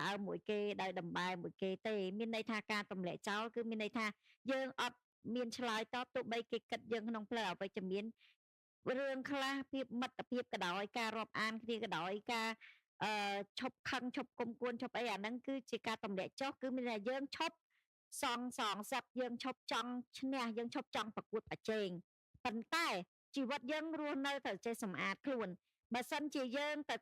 ដើមមួយគេដោយដំបែមួយគេទេមានន័យថាការទម្លាក់ចោលគឺមានន័យថាយើងអត់មានឆ្លើយតបទោះបីគេគិតយើងក្នុងផ្លូវអវិជ្ជមានរឿងខ្លះភាពមិត្តភាពក៏ដោយការរាប់អានគ្នាក៏ដោយការអឺឈប់ខឹងឈប់គុំគួនឈប់អីអាហ្នឹងគឺជាការទម្លាក់ចុះគឺមានន័យថាយើងឈប់សងសងសឹកយើងឈប់ចង់ឈ្នះយើងឈប់ចង់ប្រកួតប្រជែងប៉ុន្តែជីវិតយើងរស់នៅត្រូវចេះសម្អាតខ្លួនបើសិនជាយើងទៅ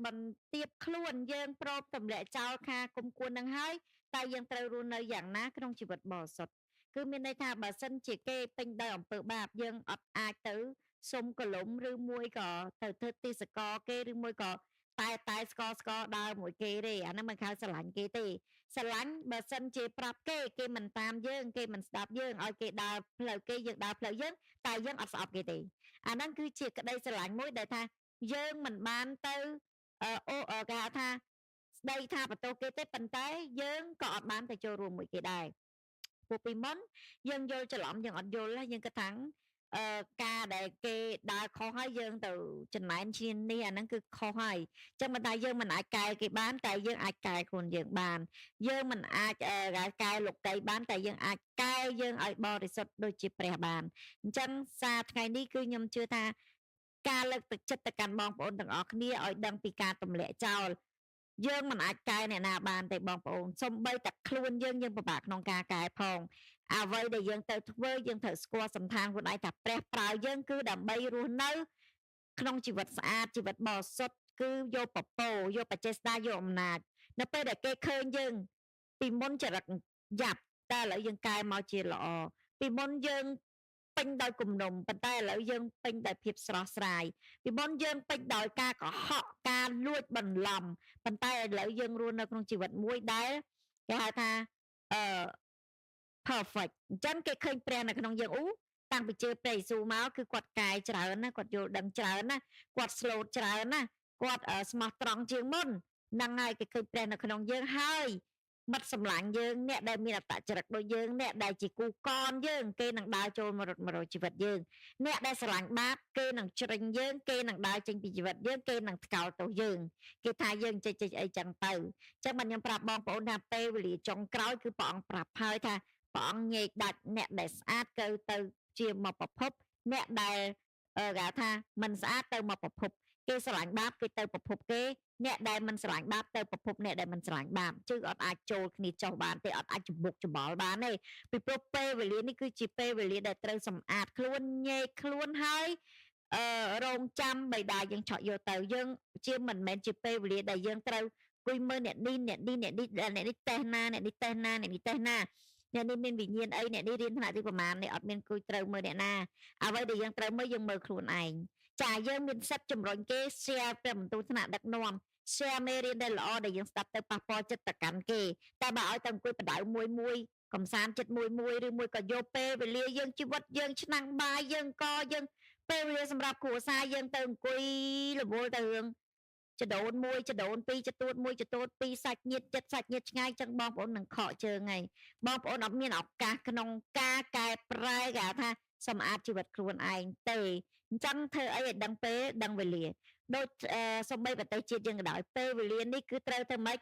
បន្ទាបខ្លួនយើងព្រមទម្លាក់ចោលខាគុំគួននឹងហើយតែយើងត្រូវរស់នៅយ៉ាងណាក្នុងជីវិតបរិសុទ្ធគឺមានន័យថាបើសិនជាគេពេញដោយអំពើបាបយើងអត់អាចទៅសុំកលុំឬមួយក៏ទៅធ្វើទេសកលគេឬមួយក៏តែតែស្កស្កដើរមួយគេទេអាហ្នឹងមិនខៅស្រឡាញ់គេទេស្រឡាញ់បើសិនជាប្រាប់គេគេមិនតាមយើងគេមិនស្ដាប់យើងឲ្យគេដើរផ្លូវគេយើងដើរផ្លូវយើងតែយើងអត់ស្អប់គេទេអាហ្នឹងគឺជាក្តីស្រឡាញ់មួយដែលថាយើងមិនបានទៅអូគេហៅថាស្ដីថាបន្ទោសគេទេប៉ុន្តែយើងក៏អត់បានទៅចូលរួមមួយគេដែរពួកពីមុនយើងយល់ច្រឡំយើងអត់យល់យើងគិតថាអឺការដែលគេដើរខុសហើយយើងទៅចំណែនឈាននេះអាហ្នឹងគឺខុសហើយអញ្ចឹងមិនថាយើងមិនអាចកែគេបានតែយើងអាចកែខ្លួនយើងបានយើងមិនអាចកែលោកីបានតែយើងអាចកែយើងឲ្យបរិសុទ្ធដូចជាព្រះបានអញ្ចឹងសារថ្ងៃនេះគឺខ្ញុំជឿថាការលើកទឹកចិត្តទៅកាន់បងប្អូនទាំងអស់គ្នាឲ្យដឹងពីការទម្លាក់ចោលយើងមិនអាចកែអ្នកណាបានទេបងប្អូនសំបីតែខ្លួនយើងយើងពិបាកក្នុងការកែផងអ្វីដែលយើងទៅធ្វើយើងត្រូវស្គាល់សន្តានខ្លួនឯងថាព្រះប្រើយើងគឺដើម្បីរស់នៅក្នុងជីវិតស្អាតជីវិតបរិសុទ្ធគឺយកពពោយកបច្ចេស្តាយកអំណាចនៅពេលដែលគេឃើញយើងពីមុនចរិតយ៉ាប់តែឥឡូវយើងកែមកជាល្អពីមុនយើងពេញដោយគំនុំប៉ុន្តែឥឡូវយើងពេញដោយភាពស្រស់ស្រាយពីមុនយើងពេញដោយការកុហកការលួចបន្លំប៉ុន្តែឥឡូវយើងរស់នៅក្នុងជីវិតមួយដែលគេហៅថាអឺ perfect អញ្ចឹងគេឃើញព្រះនៅក្នុងយើងអូតាំងពីជឿព្រះយេស៊ូវមកគឺគាត់កែច្រើនណាគាត់យល់ដឹងច្រើនណាគាត់ slow ច្រើនណាគាត់ស្មោះត្រង់ជាងមុនហ្នឹងហើយគេឃើញព្រះនៅក្នុងយើងហើយមិត្តសម្លាញ់យើងអ្នកដែលមានអត្តចរិតដូចយើងអ្នកដែលជាគូកនយើងគេនឹងដើរចូលមករត់មករកជីវិតយើងអ្នកដែលស្រឡាញ់បាបគេនឹងជ្រិញយើងគេនឹងដើរចេញពីជីវិតយើងគេនឹងថ្កោលទោសយើងគេថាយើងចេះចេះអីចឹងទៅចឹងបានខ្ញុំប្រាប់បងប្អូនថាពេលវេលាចុងក្រោយគឺព្រះអង្គប្រាប់ហើយថាព្រះអង្គញែកដាច់អ្នកដែលស្អាតទៅទៅជាមកប្រភពអ្នកដែលគេថាមិនស្អាតទៅមកប្រភពគេស្រឡាញ់បាបគេទៅប្រភពគេអ្នកដែលមិនស្រឡាញ់បាបទៅប្រភពអ្នកដែលមិនស្រឡាញ់បាបជឿអត់អាចចូលគ្នាចុះបានទេអត់អាចច្បុកច្បល់បានទេពីព្រោះពេលវេលានេះគឺជាពេលវេលាដែលត្រូវសម្អាតខ្លួនញែកខ្លួនហើយអឺរងចាំបៃតាយើងឆក់យកទៅយើងជាមិនមែនជាពេលវេលាដែលយើងត្រូវគួយមើលអ្នកនេះអ្នកនេះអ្នកនេះអ្នកនេះតេះណាអ្នកនេះតេះណាអ្នកនេះតេះណាអ្នកនេះមានវិញ្ញាណអីអ្នកនេះរៀនថ្នាក់ទីប្រមាណនេះអត់មានគួយត្រូវមើលអ្នកណាអ្វីដែលយើងត្រូវមើលយើងមើលខ្លួនឯងចាយើងមានសិទ្ធជំរុញគេ share ព្រះបន្ទូលថ្នាក់ដឹកនាំ share មេរៀនដែលល្អដែលយើងស្ដាប់ទៅប៉ះពាល់ចិត្តទៅកាន់គេតែបើឲ្យតែអង្គុយបដៅមួយមួយកំសាន្តចិត្តមួយមួយឬមួយក៏យកពេលវេលាយើងជីវិតយើងឆ្នាំងបាយយើងកយើងពេលវេលាសម្រាប់គ្រួសារយើងទៅអង្គុយរវល់ទៅរឿងចដូនមួយចដូនពីរចទួតមួយចទួតពីរសាច់ញាតចិត្តសាច់ញាតឆ្ងាយចឹងបងប្អូននឹងខកជើងហើយបងប្អូនអត់មានឱកាសក្នុងការកែប្រែគេថាសម្អាតជីវិតខ្លួនឯងទេអញ្ចឹងធ្វើអីឲ្យដឹងពេលដឹងវេលាដូចសំបីប្រទេសជាតិយើងក៏ដោយពេលវេលានេះគឺត្រូវធ្វើម៉េច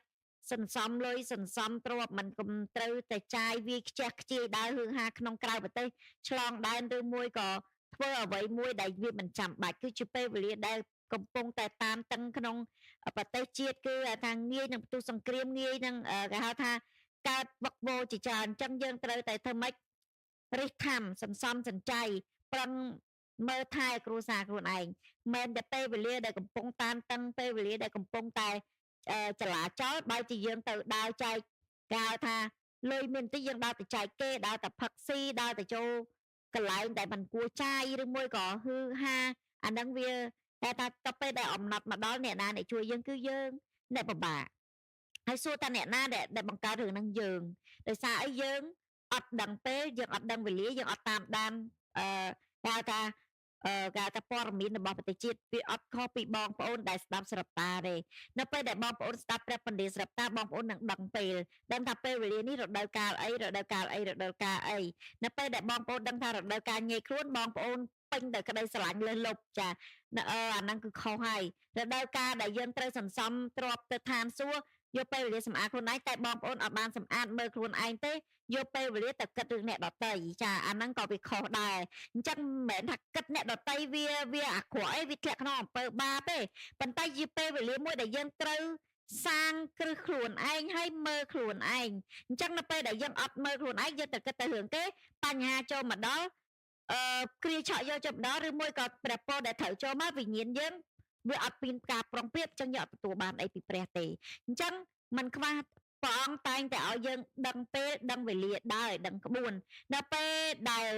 សន្សំលុយសន្សំទ្រព្យមិនគុំត្រូវតែចាយវាខ្ជះខ្ជាយដើរហឿហាក្នុងក្រៅប្រទេសឆ្លងដែនឬមួយក៏ធ្វើអ្វីមួយដែលវាមិនចាំបាច់គឺជាពេលវេលាដែលកំពុងតែតាមតឹងក្នុងប្រទេសជាតិគឺថាងាយនឹងផ្ទុះសង្គ្រាមងាយនឹងគេហៅថាកើតវឹកវរជាច្រើនអញ្ចឹងយើងត្រូវតែធ្វើម៉េចរិះធម្មសន្សំសំចៃប្រឹងមើលថែគ្រួសារខ្លួនឯងមិនតែពេលវេលាដែលកំពុងតាមតឹងពេលវេលាដែលកំពុងតែចលាចលបែរជាយើងទៅដើរចែកគេហៅថាលុយមានតិចយើងដើរទៅចែកគេដើរតែផឹកស៊ីដើរទៅចូលកន្លែងដែលមិនគួរចាយឬមួយក៏ហឺហាអាហ្នឹងវាតែថាទៅពេលដែលអំណត់មកដល់អ្នកណាអ្នកជួយយើងគឺយើងអ្នកពិបាកហើយសួរតាអ្នកណាដែលបង្កើតរឿងហ្នឹងយើងដោយសារអីយើងអត់ដឹងពេលយើងអត់ដឹងវេលាយើងអត់តាមដានអឺគេហៅថាអឺគេហៅថាព័ត៌មានរបស់ប្រទេសជាតិវាអត់ខុសពីបងប្អូនដែលស្ដាប់ស្រាប់តាទេនៅពេលដែលបងប្អូនស្ដាប់ព្រះពន្លាស្រាប់តាបងប្អូននឹងដឹងពេលដឹងថាពេលវេលានេះរដូវកាលអីរដូវកាលអីរដូវកាលអីនៅពេលដែលបងប្អូនដឹងថារដូវកាលញ៉ៃខ្លួនបងប្អូនពេញដោយក្តីស្រឡាញ់លើសលប់ចាអឺអាហ្នឹងគឺខុសហើយរដូវកាលដែលយើងត្រូវសន្សំទ្រព្យទៅឋានសួគ៌ យកពេលវេលាសម្អាតខ្លួនឯងតែបងប្អូនអត់បានសម្អាតមើលខ្លួនឯងទេយកពេលវេលាទៅគិតរឿងអ្នកដតីចាអាហ្នឹងក៏វាខុសដែរអញ្ចឹងមិនមែនថាគិតអ្នកដតីវាវាអាក្រក់អីវាធ្លាក់ក្នុងអំពើបាបទេប៉ុន្តែជាពេលវេលាមួយដែលយើងត្រូវសាងគ្រឹះខ្លួនឯងហើយមើលខ្លួនឯងអញ្ចឹងនៅពេលដែលយើងអត់មើលខ្លួនឯងយើងទៅគិតទៅរឿងគេបញ្ហាចូលមកដល់អឺគ្រាឆក់យកចូលមកដល់ឬមួយក៏ព្រះពរដែលត្រូវចូលមកវិញ្ញាណយើងវាអត់មានការប្រុងប្រៀបអញ្ចឹងយើងអត់ទទួលបានអីពីព្រះទេអញ្ចឹងมันខ្វះព្រះអង្គតែងតែឲ្យយើងដឹងពេលដឹងវេលាដើរឲ្យដឹងក្បួននៅពេលដែល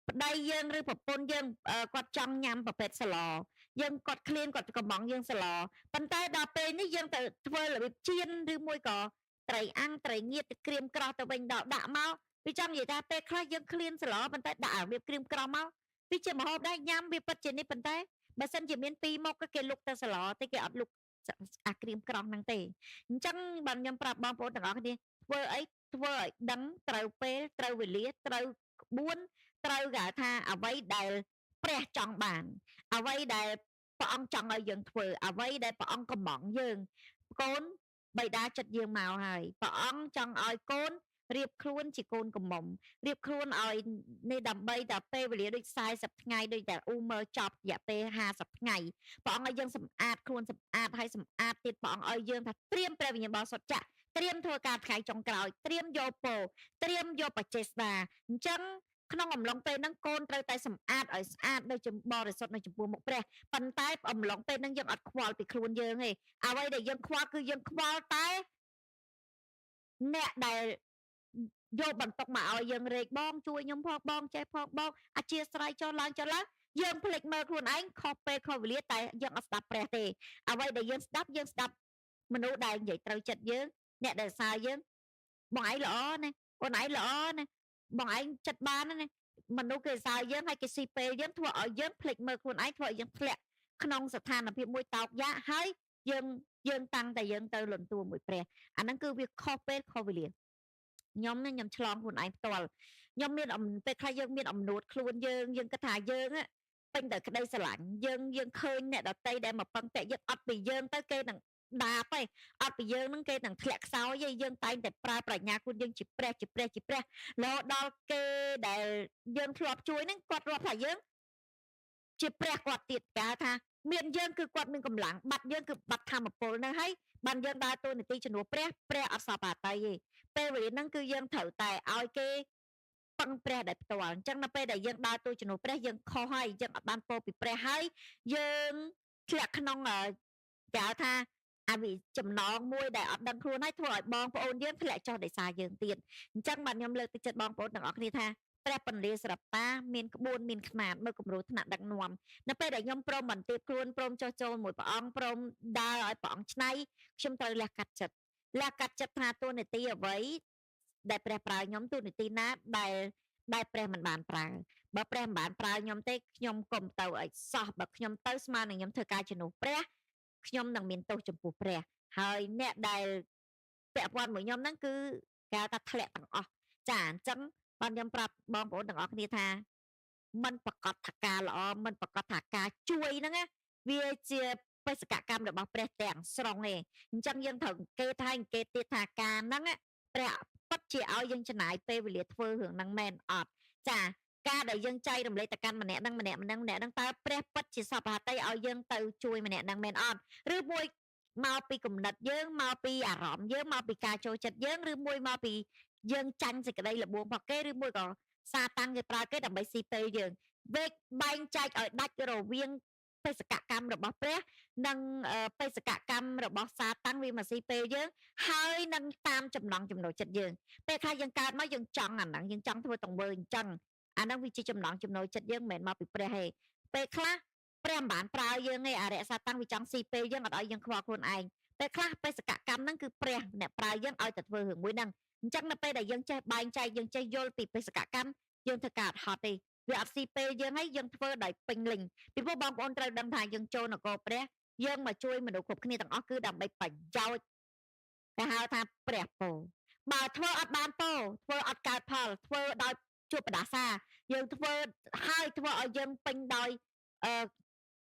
ប្តីយើងឬប្រពន្ធយើងគាត់ចង់ញ៉ាំប្រភេទសឡយើងគាត់ឃ្លានគាត់កំងយើងសឡប៉ុន្តែដល់ពេលនេះយើងទៅធ្វើរបៀបចៀនឬមួយក៏ត្រីអាំងត្រីងៀតក្រៀមក្រោះទៅវិញដល់ដាក់មកវាចង់និយាយថាពេលខ្លះយើងឃ្លានសឡប៉ុន្តែដាក់របៀបក្រៀមក្រោះមកវាជាម្ហូបដែរញ៉ាំវាពិតជានេះប៉ុន្តែបើសិនជាមានពីរមុខគេលុកទៅសឡទេគេអត់លុកអាក្រៀមក្រោះហ្នឹងទេអញ្ចឹងបានខ្ញុំប្រាប់បងប្អូនទាំងអស់គ្នាធ្វើអីធ្វើឲ្យដឹងត្រូវពេលត្រូវវេលាត្រូវក្បួនត្រូវគេថាអ្វីដែលព្រះចង់បានអ្វីដែលព្រះអង្គចង់ឲ្យយើងធ្វើអ្វីដែលព្រះអង្គកំងយើងកូនបិតាចិត្តយើងមកហើយព្រះអង្គចង់ឲ្យកូនរៀបខ្លួនជាកូនកំមុំរៀបខ្លួនឲ្យនេះដើម្បីតែពេលវេលាដូច40ថ្ងៃដូចតែអ៊ូមើចប់រយៈពេល50ថ្ងៃព្រះអង្គឲ្យយើងសម្អាតខ្លួនសម្អាតហើយសម្អាតទៀតព្រះអង្គឲ្យយើងថាត្រៀមព្រះវិញ្ញាណបរិសុទ្ធចាក់ត្រៀមធ្វើការថ្ងៃចុងក្រោយត្រៀមយកពោត្រៀមយកបច្ចេស្តាអញ្ចឹងក្នុងអំឡុងពេលហ្នឹងកូនត្រូវតែសម្អាតឲ្យស្អាតនៅចំបរិសុទ្ធនៅចំពោះមុខព្រះប៉ុន្តែអំឡុងពេលហ្នឹងយើងអត់ខ្វល់ពីខ្លួនយើងទេអ្វីដែលយើងខ្វល់គឺយើងខ្វល់តែអ្នកដែលយកបន្ទុកមកឲ្យយើងរែកបងជួយខ្ញុំផងបងចេះផងបងអធិស្ឋានចុះឡើងចុះឡើងយើងភ្លេចមើលខ្លួនឯងខុសពេលខុសវេលាតែយើងអត់ស្ដាប់ព្រះទេអ្វីដែលយើងស្ដាប់យើងស្ដាប់មនុស្សដែលនិយាយត្រូវចិត្តយើងអ្នកដែលសើយើងបងឯងល្អណាអូនឯងល្អណាបងឯងចិត្តបានណាមនុស្សគេសើយើងហើយគេស៊ីពេលយើងធ្វើឲ្យយើងភ្លេចមើលខ្លួនឯងធ្វើឲ្យយើងធ្លាក់ក្នុងស្ថានភាពមួយតោកយ៉ាកហើយយើងយើងតាំងតែយើងទៅលន់តួមួយព្រះអាហ្នឹងគឺវាខុសពេលខុសវេលាខ្ញុំខ្ញុំឆ្លងខ្លួនឯងផ្ទាល់ខ្ញុំមានពេលខ្លះយើងមានអំនួតខ្លួនយើងយើងគិតថាយើងពេញតែក្តីស្រឡាញ់យើងយើងឃើញអ្នកដតីដែលមកពឹងពាក់យើងអត់ពីយើងទៅគេនឹងដាបឯងអត់ពីយើងនឹងគេនឹងធ្លាក់ខ្សោយឯងយើងតែងតែប្រើប្រាជ្ញាខ្លួនយើងជាព្រះជាព្រះជាព្រះរហូតដល់គេដែលយើងធ្លាប់ជួយនឹងគាត់រាប់ថាយើងជាព្រះគាត់ទៀតគេហៅថាមានយើងគឺគាត់មានកម្លាំងបាត់យើងគឺបាត់ធម្មពលនឹងហើយបានយើងដើរតួនាទីជំនួសព្រះព្រះអត់សពអតីទេពេលវេលាហ្នឹងគឺយើងត្រូវតែឲ្យគេពឹងព្រះដែលផ្ទាល់អញ្ចឹងនៅពេលដែលយើងដើរតួជំនួសព្រះយើងខុសហើយយើងអត់បានពោពីព្រះហើយយើងធ្លាក់ក្នុងគេហៅថាអាវិចំណងមួយដែលអត់ដឹងខ្លួនហើយធ្វើឲ្យបងប្អូនយើងធ្លាក់ចុះដោយសារយើងទៀតអញ្ចឹងបាទខ្ញុំលើកទឹកចិត្តបងប្អូនទាំងអស់គ្នាថាព្រះពន្លាស្រាប់តាមានក្បួនមានខ្នាតមើលគំរូថ្នាក់ដឹកនាំនៅពេលដែលខ្ញុំព្រមបន្ទាបខ្លួនព្រមចុះចូលមួយព្រះអង្គព្រមដើរឲ្យព្រះអង្គឆ្នៃខ្ញុំត្រូវលះកាត់ចិត្តលះកាត់ចិត្តថាតួនាទីអ្វីដែលព្រះប្រើខ្ញុំតួនាទីណាដែលដែលព្រះមិនបានប្រើបើព្រះមិនបានប្រើខ្ញុំទេខ្ញុំកុំទៅឲ្យសោះបើខ្ញុំទៅស្មើនឹងខ្ញុំធ្វើការជំនួសព្រះខ្ញុំនឹងមានទោសចំពោះព្រះហើយអ្នកដែលពាក់ព័ន្ធមួយខ្ញុំហ្នឹងគឺគេថាធ្លាក់ទាំងអស់ចាអញ្ចឹងបានខ្ញុំប្រាប់បងប្អូនទាំងអស់គ្នាថាมันប្រកាសថាការល្អมันប្រកាសថាការជួយហ្នឹងណាវាជាបេសកកម្មរបស់ព្រះទាំងស្រុងឯងអញ្ចឹងយើងត្រូវអង្កេតហើយអង្កេតទៀតថាការហ្នឹងព្រះពិតជាឲ្យយើងចំណាយពេលវេលាធ្វើរឿងហ្នឹងមែនអត់ចាការដែលយើងចែករំលែកទៅកាន់ម្នាក់ហ្នឹងម្នាក់ហ្នឹងម្នាក់ហ្នឹងតើព្រះពិតជាសពហតិឲ្យយើងទៅជួយម្នាក់ហ្នឹងមែនអត់ឬមួយមកពីគំនិតយើងមកពីអារម្មណ៍យើងមកពីការចូលចិត្តយើងឬមួយមកពីយើងចាញ់សេចក្តីល្បួងរបស់គេឬមួយក៏សាតាំងគេប្រើគេដើម្បីស៊ីពេលយើងវេកបែងចែកឲ្យដាច់រវាងបេសកកម្មរបស់ព្រះនិងបេសកកម្មរបស់សាតាំងវាមកស៊ីពេលយើងហើយនឹងតាមចំណង់ចំណូលចិត្តយើងពេលខ្លះយើងកើតមកយើងចង់អាហ្នឹងយើងចង់ធ្វើទង្វើអញ្ចឹងអាហ្នឹងវាជាចំណង់ចំណូលចិត្តយើងមិនមែនមកពីព្រះទេពេលខ្លះព្រះមិនបានប្រើយើងទេអរិយសាតាំងវាចង់ស៊ីពេលយើងអត់ឲ្យយើងខ្វល់ខ្លួនឯងពេលខ្លះបេសកកម្មហ្នឹងគឺព្រះអ្នកប្រើយើងឲ្យតែធ្វើរឿងមួយហ្នឹងអញ្ចឹងនៅពេលដែលយើងចេះបែងចែកយើងចេះយល់ពីបេសកកម្មយើងធ្វើការអត់ហត់ទេវាអត់ស៊ីពេលយើងហើយយើងធ្វើដោយពេញលេញពីព្រោះបងប្អូនត្រូវដឹងថាយើងចូលនគរព្រះយើងមកជួយមនុស្សគ្រប់គ្នាទាំងអស់គឺដើម្បីប្រយោជន៍គេហៅថាព្រះពោបើធ្វើអត់បានពោធ្វើអត់កើតផលធ្វើដោយជួបបដាសាយើងធ្វើហើយធ្វើឲ្យយើងពេញដោយអឺ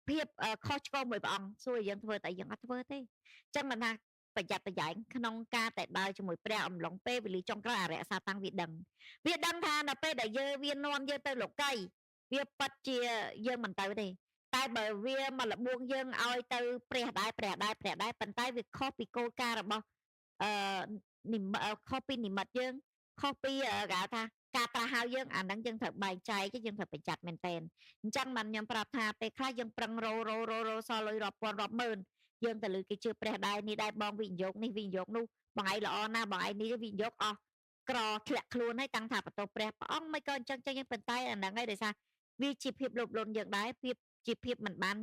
ភាពខុសឆ្គងមួយព្រះអង្គសួរយើងធ្វើតែយើងអត់ធ្វើទេអញ្ចឹងមិនថា ប្រយ័ត្នប្រយែងក្នុងការតែដើរជាមួយព្រះអំឡុងពេលវេលាចុងក្រោយអរិយសាតាំងវាដឹងវាដឹងថានៅពេលដែលយើងវានាំយើងទៅលោកីវាប៉ិតជាយើងមិនទៅទេតែបើវាមកលបួងយើងឲ្យទៅព្រះដែរព្រះដែរព្រះដែរប៉ុន្តែវាខុសពីគោលការណ៍របស់អឺនិមិខុសពីនិមិត្តយើងខុសពីគេហៅថាការត្រាស់ហៅយើងអាហ្នឹងយើងត្រូវបែងចែកយើងត្រូវប្រយ័ត្នមែនតែនអញ្ចឹងបានខ្ញុំប្រាប់ថាពេលខ្លះយើងប្រឹងរោរោរោរោសល់លុយរាប់ពាន់រាប់ម៉ឺនយើងទៅលើគេជឿព្រះដែរនេះដែរបងវិនិយោគនេះវិនិយោគនោះបងឯងល្អណាស់បងឯងនេះវិនិយោគអស់ក្រធ្លាក់ខ្លួនហើយតាំងថាបន្ទោព្រះព្រះអង្គមិនក៏អញ្ចឹងចឹងប៉ុន្តែអាហ្នឹងឯងដោយសារវាជាភាពលោភលន់យើងដែរភាពជាភាពមិនបា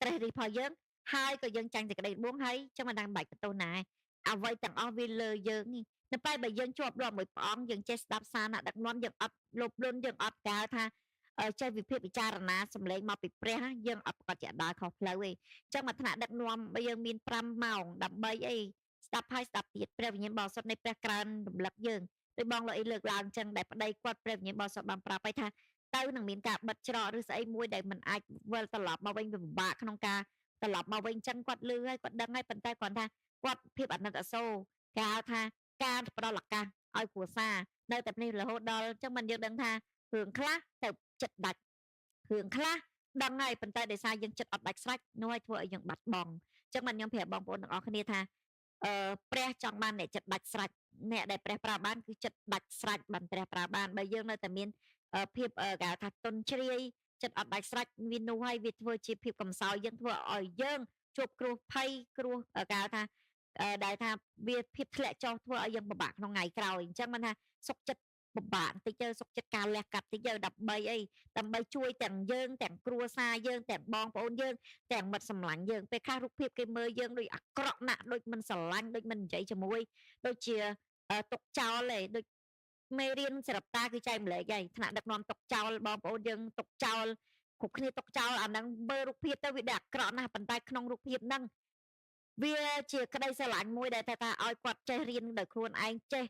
នត្រេះរិះផលយើងហើយក៏យើងចាញ់សេចក្តីរបួងហើយចឹងមិនដឹងបាច់បន្ទោសណាអ្វីទាំងអស់វាលើយើងនេះនៅពេលបើយើងជាប់លាប់មួយព្រះអង្គយើងចេះស្ដាប់សារណាដឹកនាំយើងអត់លោភលន់យើងអត់កៅថាចេះវិភាគពិចារណាសម្លេងមកពីព្រះយើងអត់ប្រកាសជាដើរខុសផ្លូវទេអញ្ចឹងមួយថ្នាក់ដឹកនាំបើយើងមាន5ម៉ោងដើម្បីអីស្ដាប់ហើយស្ដាប់ទៀតព្រះវិញ្ញាណបរិសុទ្ធនៃព្រះក្រើនរំលឹកយើងដោយបងលោកអីលើកឡើងអញ្ចឹងដែលប្តីគាត់ព្រះវិញ្ញាណបរិសុទ្ធបានប្រាប់ឲ្យថាទៅនឹងមានការបិទច្រកឬស្អីមួយដែលมันអាចវិលត្រឡប់មកវិញពិបាកក្នុងការត្រឡប់មកវិញអញ្ចឹងគាត់លឺហើយគាត់ដឹងហើយប៉ុន្តែគាត់ថាគាត់ភាពអាណិតអាសូរគេហៅថាការផ្ដល់ឱកាសឲ្យគ្រួសារនៅតែនេះរហូតដល់អញ្ចឹងមិនយើងដឹងថារឿងខ្លះទៅចិត្តដាច់រឿងខ្លះដឹងហើយប៉ុន្តែដោយសារយើងចិត្តអត់ដាច់ស្រេចនោះឲ្យធ្វើឲ្យយើងបាត់បង់អញ្ចឹងមិនខ្ញុំប្រាប់បងប្អូនទាំងអស់គ្នាថាអឺព្រះចង់បានអ្នកចិត្តដាច់ស្រេចអ្នកដែលព្រះប្រើបានគឺចិត្តដាច់ស្រេចបានព្រះប្រើបានបើយើងនៅតែមានភាពគេហៅថាទុនជ្រាយចិត្តអត់ដាច់ស្រេចវានោះហើយវាធ្វើជាភាពកំសោយយើងធ្វើឲ្យយើងជួបគ្រោះភ័យគ្រោះគេហៅថាដែលថាវាភាពធ្លាក់ចុះធ្វើឲ្យយើងពិបាកក្នុងថ្ងៃក្រោយអញ្ចឹងមិនថាសុខចិត្តពិបាកបន្តិចទៅសុខចិត្តការលះកាត់តិចទៅដើម្បីអីដើម្បីជួយទាំងយើងទាំងគ្រួសារយើងទាំងបងប្អូនយើងទាំងមិត្តសម្លាញ់យើងពេលខ្លះរូបភាពគេមើលយើងដូចអាក្រក់ណាស់ដូចមិនស្រឡាញ់ដូចមិននិយាយជាមួយដូចជាទុកចោលឯងដូចមេរៀនស្រាប់តាគឺចែកម្លែកហើយថ្នាក់ដឹកនាំទុកចោលបងប្អូនយើងទុកចោលគ្រប់គ្នាទុកចោលអាហ្នឹងមើលរូបភាពទៅវាដាក់អាក្រក់ណាស់ប៉ុន្តែក្នុងរូបភាពហ្នឹងវាជាក្តីស្រឡាញ់មួយដែលថាឲ្យគាត់ចេះរៀនដោយខ្លួនឯងចេះ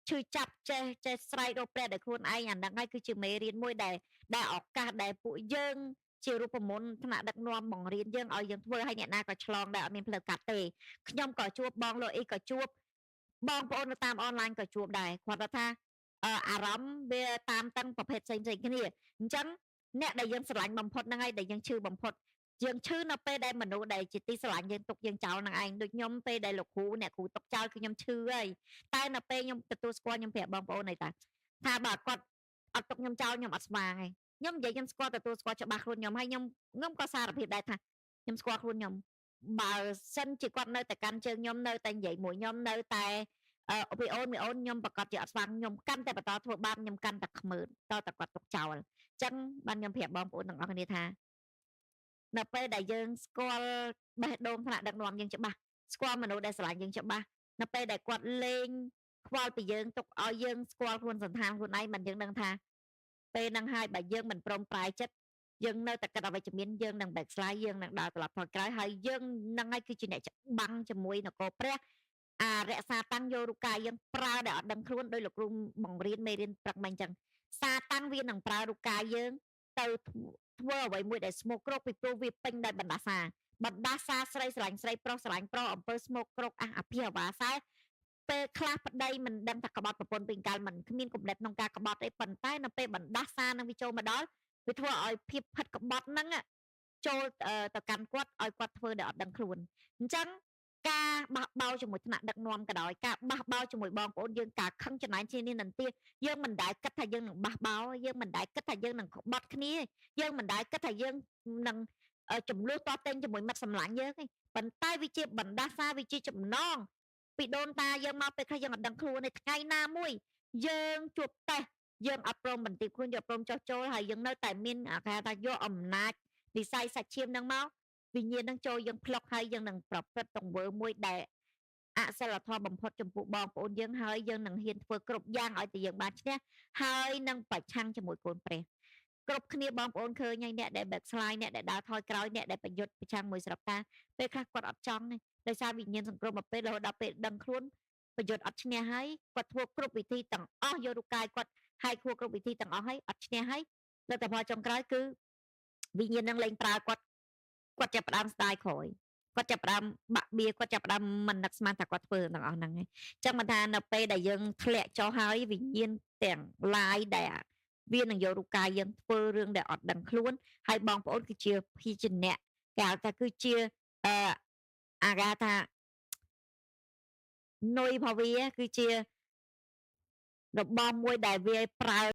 ឈឺចាប់ចេះចេះស្រែករកព្រះដោយខ្លួនឯងអាហ្នឹងហើយគឺជាមេរៀនមួយដែលដែលឱកាសដែលពួកយើងជារូបមន្តថ្នាក់ដឹកនាំបង្រៀនយើងឲ្យយើងធ្វើឲ្យអ្នកណាក៏ឆ្លងដែរអត់មានផ្លូវកាត់ទេខ្ញុំក៏ជួបបងលោកអីក៏ជួបបងប្អូននៅតាមអនឡាញក៏ជួបដែរគាត់ថាអារម្មណ៍វាតាមតឹងប្រភេទផ្សេងផ្សេងគ្នាអញ្ចឹងអ្នកដែលយើងស្រឡាញ់បំផុតហ្នឹងហើយដែលយើងឈឺបំផុតយើងឈឺនៅពេលដែលមនុស្សដែលជាទីស្រឡាញ់យើងទុកយើងចោលនឹងឯងដូចខ្ញុំពេលដែលលោកគ្រូអ្នកគ្រូទុកចោលគឺខ្ញុំឈឺហើយតែនៅពេលខ្ញុំទទួលស្គាល់ខ្ញុំប្រាប់បងប្អូនឯតាថាបើគាត់អត់ទុកខ្ញុំចោលខ្ញុំអត់ស្វាងឯងខ្ញុំនិយាយខ្ញុំស្គាល់ទទួលស្គាល់ច្បាស់ខ្លួនខ្ញុំហើយខ្ញុំខ្ញុំក៏សារភាពដែរថាខ្ញុំស្គាល់ខ្លួនខ្ញុំបើសិនជាគាត់នៅតែកាន់ជើងខ្ញុំនៅតែនិយាយមួយខ្ញុំនៅតែអឺពីអូនពីអូនខ្ញុំប្រកាសជាអត់ស្វាងខ្ញុំកាន់តែបន្តធ្វើបាបខ្ញុំកាន់តែខ្មើតតែគាត់ទុកចោលអញ្ចឹងបានខ្ញុំប្រាប់បងប្អូនទាំងអស់គ្នាថានៅពេលដែលយើងស្គាល់បេះដូងថ្នាក់ដឹកនាំយើងច្បាស់ស្គាល់មនុស្សដែលស្រឡាញ់យើងច្បាស់នៅពេលដែលគាត់លេងខ្វល់ពីយើងទុកឲ្យយើងស្គាល់ខ្លួនសន្តានខ្លួនឯងមិនយើងដឹងថាពេលហ្នឹងហើយបើយើងមិនព្រមប្រែចិត្តយើងនៅតែគិតអវិជ្ជមានយើងនឹង backslide យើងនឹងដើរត្រឡប់ថយក្រោយហើយយើងនឹងហើយគឺជាអ្នកច្បាំងជាមួយនគរព្រះអារក្សាតាំងយករូបកាយយើងប្រើដែលអត់ដឹងខ្លួនដោយលោកគ្រូបង្រៀនមេរៀនព្រឹកមិញអញ្ចឹងសាតាំងវានឹងប្រើរូបកាយយើងទៅធ្វើអ្វីមួយដែលស្មោកគ្រោកពីព្រោះវាពេញដោយបណ្ដាសាបណ្ដាសាស្រីស្រឡាញ់ស្រីប្រុសស្រឡាញ់ប្រុសអំពើស្មោកគ្រោកអះអភិវ៉ាសែពេលខ្លះប្តីមិនដឹងថាក្បត់ប្រពន្ធពីកាលមិនគ្មានគំនិតក្នុងការក្បត់ទេប៉ុន្តែនៅពេលបណ្ដាសានឹងវាចូលមកដល់វាធ្វើឲ្យភាពផិតក្បត់ហ្នឹងចូលទៅកាន់គាត់ឲ្យគាត់ធ្វើដែលអត់ដឹងខ្លួនអញ្ចឹងការបះបោជាមួយថ្នាក់ដឹកនាំក៏ដោយការបះបោជាមួយបងប្អូនយើងការខឹងចំណែនជានេះនឹងទៀតយើងមិនដែលគិតថាយើងនឹងបះបោយើងមិនដែលគិតថាយើងនឹងក្បត់គ្នាយើងមិនដែលគិតថាយើងនឹងចំនួនតតែងជាមួយមិត្តសម្លាញ់យើងទេប៉ុន្តែវាជាបណ្ដាសាវាជាចំណងពីដូនតាយើងមកពេលខ្លះយើងអត់ដឹងខ្លួនទេថ្ងៃណាមួយយើងជួបតេស្តយើងអត់ព្រមបន្ទាបខ្លួនយើងព្រមចោះចូលហើយយើងនៅតែមានគេថាយកអំណាចនិស័យសាច់ឈាមនឹងមកវិញ្ញាណនឹងចូលយើងផ្លុកហើយយើងនឹងប្រព្រឹត្តទង្វើមួយដែលអសិលធម៌បំផុតចំពោះបងប្អូនយើងហើយយើងនឹងហ៊ានធ្វើគ្រប់យ៉ាងឲ្យតែយើងបានឈ្នះហើយនឹងប្រឆាំងជាមួយកូនព្រះគ្រប់គ្នាបងប្អូនឃើញហើយអ្នកដែល backslide អ្នកដែលដើរថយក្រោយអ្នកដែលប្រយុទ្ធប្រឆាំងមួយស្រាប់តាពេលខ្លះគាត់អត់ចង់ទេដោយសារវិញ្ញាណសង្គ្រោះមកពេលរហូតដល់ពេលដឹងខ្លួនប្រយុទ្ធអត់ឈ្នះហើយគាត់ធ្វើគ្រប់វិធីទាំងអស់យករូបកាយគាត់ហើយធ្វើគ្រប់វិធីទាំងអស់ហើយអត់ឈ្នះហើយលទ្ធផលចុងក្រោយគឺវិញ្ញាណនឹងលែងប្រើគាត់គាត់ចាប់ផ្ដើមស្ដាយក្រោយ គាត់ចាប់ផ្ដើមបាក់បៀគាត់ចាប់ផ្ដើមមិននឹកស្មានថាគាត់ធ្វើទាំងអស់ហ្នឹងឯងអញ្ចឹងមិនថានៅពេលដែលយើងធ្លាក់ចុះហើយវិញ្ញាណទាំងឡាយដែលវានឹងយករូបកាយយើងធ្វើរឿងដែលអត់ដឹងខ្លួនហើយបងប្អូនគឺជាភេជនៈគេហៅថាគឺជាអឺអាគេហៅថានុយរបស់វាគឺជារបស់មួយដែលវាប្រើ